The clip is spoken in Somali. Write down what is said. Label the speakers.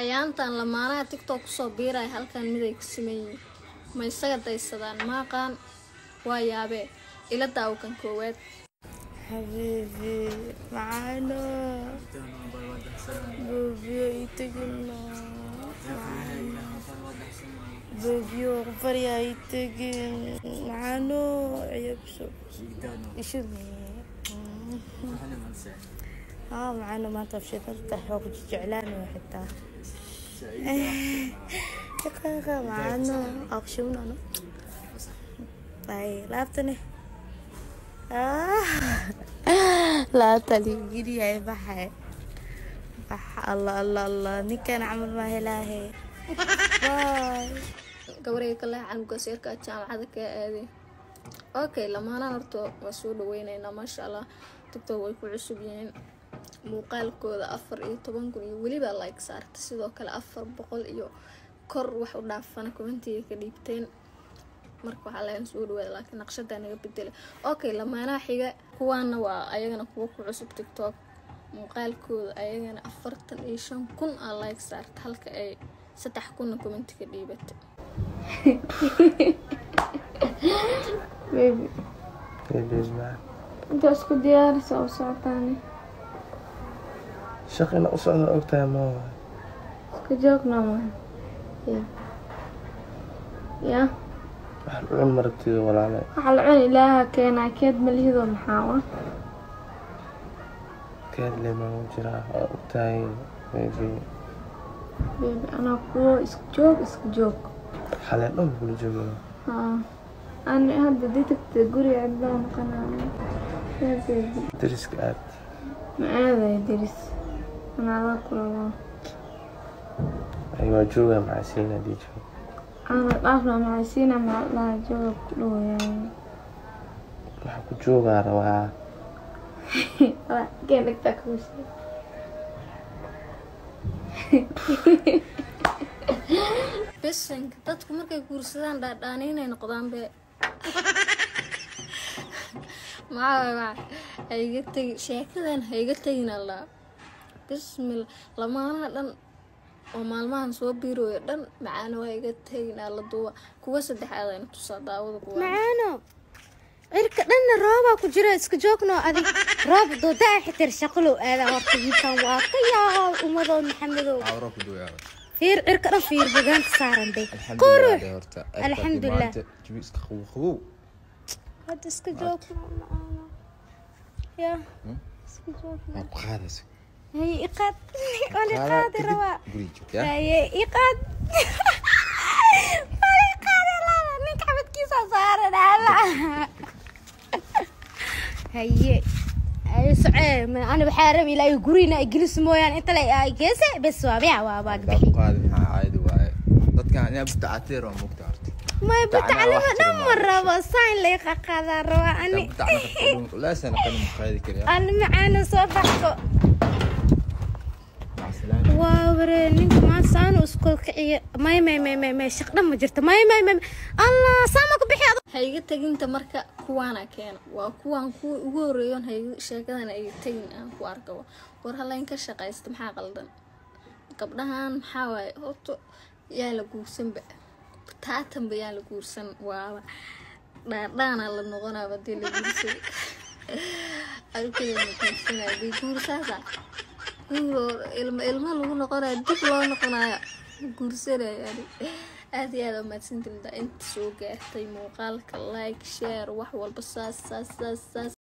Speaker 1: Ayaantan lamaanaha TikTok kusoo biiraya halkan miday ka sameeyeen ma isaga daysadaan maaqaan waa yaabee ila daawo kan koowaad.
Speaker 2: Xabiibi macaano boobiyo itegino boobiyo farya itegin macaano ciyabso ishumi haa macaano maanta afshidanta xoog jeclaan xitaa shaqaaqa macaano aqshunano ay laabtane laabta ligiriyahay baxay bax allah allah allah ninkan camal ma helaahe bye.
Speaker 1: Gabarayga kale canugaas yarka jaamacada ka aaday. Okay, lamaanahan horta waa soo dhaweyneynaa maasha Allah. TikTok way ku cusub yihiin, muuqaalkooda 14,000 iyo weliba like saarta, sidoo kale 400 iyo kor wax u dhaafana commentiga ka dhiibteen. Marka waxaa lahayn soo dhawaada, laakiin naqshadaa naga bedela. Okay, lamaanaha xiga kuwaana waa ayagana kuwa ku cusub TikTok, muuqaalkooda ayagana 45,000 aa like saarta, halka ay 3,000na commenti ka dhiibatay.
Speaker 2: Baby.
Speaker 3: Baby.
Speaker 2: Inta isku diyaarisa oo socotaani.
Speaker 3: Shaqo ina u socda ogtahay ma waa.
Speaker 2: Iska joognaa maaha ya.
Speaker 3: Wax cun maragtida walaale.
Speaker 2: Waxa la cuni ilaaha keenaa keed malihidoo maxaa wa.
Speaker 3: Keed le maa u jiraa waa ogtahay baby.
Speaker 2: Baby anaa kuwo iska joog iska joog.
Speaker 3: Xaleen dhan kula joogaa.
Speaker 2: Haa ani hadda dii tagtay guriga cidlaa noqonaya ya baby.
Speaker 3: Deriska aad.
Speaker 2: Ma aadayo deris anaa adaa ku rabaa.
Speaker 3: Ay waa joogaa macasiina hadii joogo.
Speaker 2: Ana dhaafna macasiina maxaa dhahaa jooga ku dhawayaay.
Speaker 3: Waxaa ku joogaa rabaa.
Speaker 2: Geen dhigtaa kugu sheeg.
Speaker 1: Bisanka dadku markay guursadaan dhaadhaaniinay noqdaan be maxaa waay ha iga tegi sheekadan ha iga tegin allaa bismillah. Lamaanaha dhan oo maalmahan soo biirooyo dhan macaano waa iga tegin alla duuba kuwa saddexaad ayna tusaa daawada kuwa.
Speaker 4: Macaano cirka dhanna roobaa ku jira iska joogno adig roob doodaa xitir shaqalow aadaa horta wiilkan waa ka yaab ummadoo maxamedow fiir cirka dhan fiir bogaanta saaran day qurux alxamdulilah hadda iska joogno macaano ya iska joogno. Haye iqaad wali qaadi rabaa haye iqaad wali qaadi laala ninka xabadkiisa saaran ala haye haye socee ana waxaa rabi ilaa gurina ay geliso mooyaane inta la ay geese bes waa biya waa baa bixi may butacalima dhan ma rabo saan lay qaqaadaa rabaa ani ani macaana soo baxko waa waree ninka maanta saan u iskool kiciye may may may may may shaq dhan ma jirto may may may allah saama ku bixi.
Speaker 1: Ha iga teginta marka kuwaana keena waa kuwaan kuwa ugu horeeyoon ha iga sheekadan ha iga tegin aan ku arkabo war halayn ka shaqaysta maxaa qaldan gabdhahan maxaa waaye horta yaa la guursanba taatanba yaa la guursan waaba dhaadhaana la noqonaaba hadii la guursado alkeliya ma guursanaya dee guursaasa guur ilma ilma lagu noqonayo dib loo noqonayo guursanayo ani. Aad iyo aad aa mahadsantihiin inta soo gaartay muuqaalka like share wax walba saas saas saas saas.